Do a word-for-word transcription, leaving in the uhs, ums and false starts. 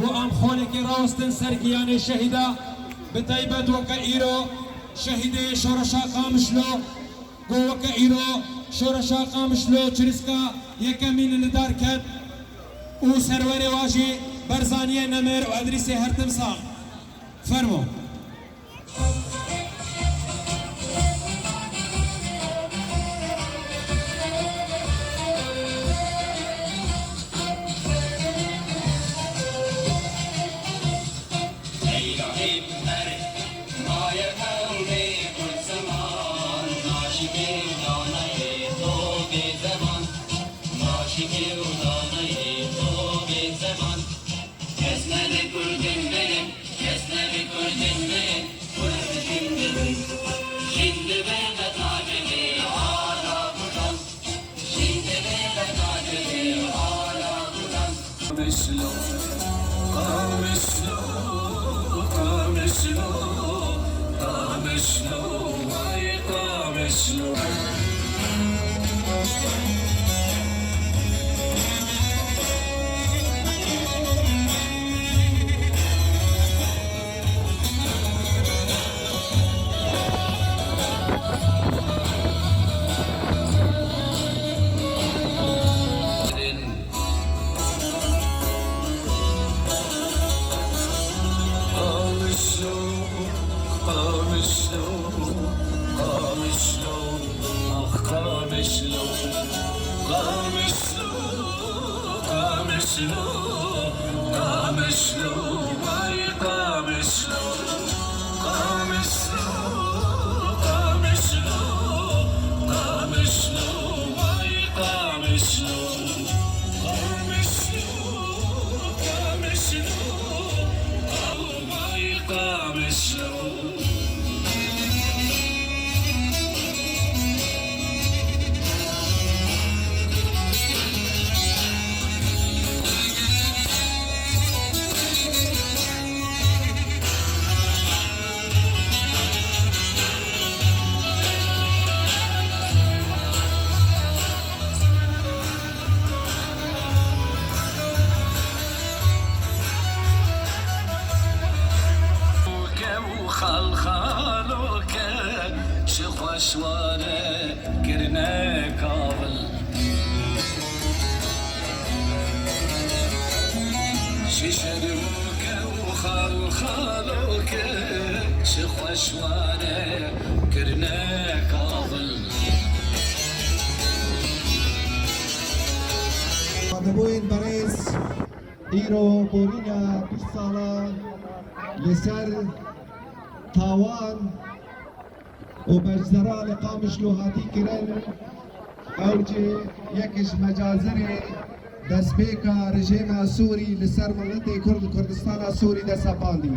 Ku em xolekê rawestin ser giyanê şehîda, bi taybet weke îro şehîdê şoreşa Qamişlo, ku weke îro şoreşa Qamişlo çirîska yekemîn li dar ket û serwerê wa jî Berzaniyê nemir û Edrîsê hertim sax. Fermo. Qamişlo, Qamişlo, Qamişlo, Qamişlo, vay Qamişlo. Qamişlo, Qamişlo, Qamişlo, ah Qamişlo, Qamişlo. Qamişlo, Qamişlo, vay Qamişlo. Qamişlo, Qamişlo, Qamişlo, vay Qamişlo. Qamişlo, Qamişlo, vay Qamişlo. Xalxaloke, çi xweş ware kirine kavil. Çi şermoke û xalxaloke, çi xweş ware kirine kavil. Radeboyên berêz, îro borîna du sala li ser tawan û beşdera li Qamişlo hatî kirin, ew jî yek ji mecazirê destpêka rejîma Sûrî li ser miletê Kurd û Kurdistana Sûrî de sepandî.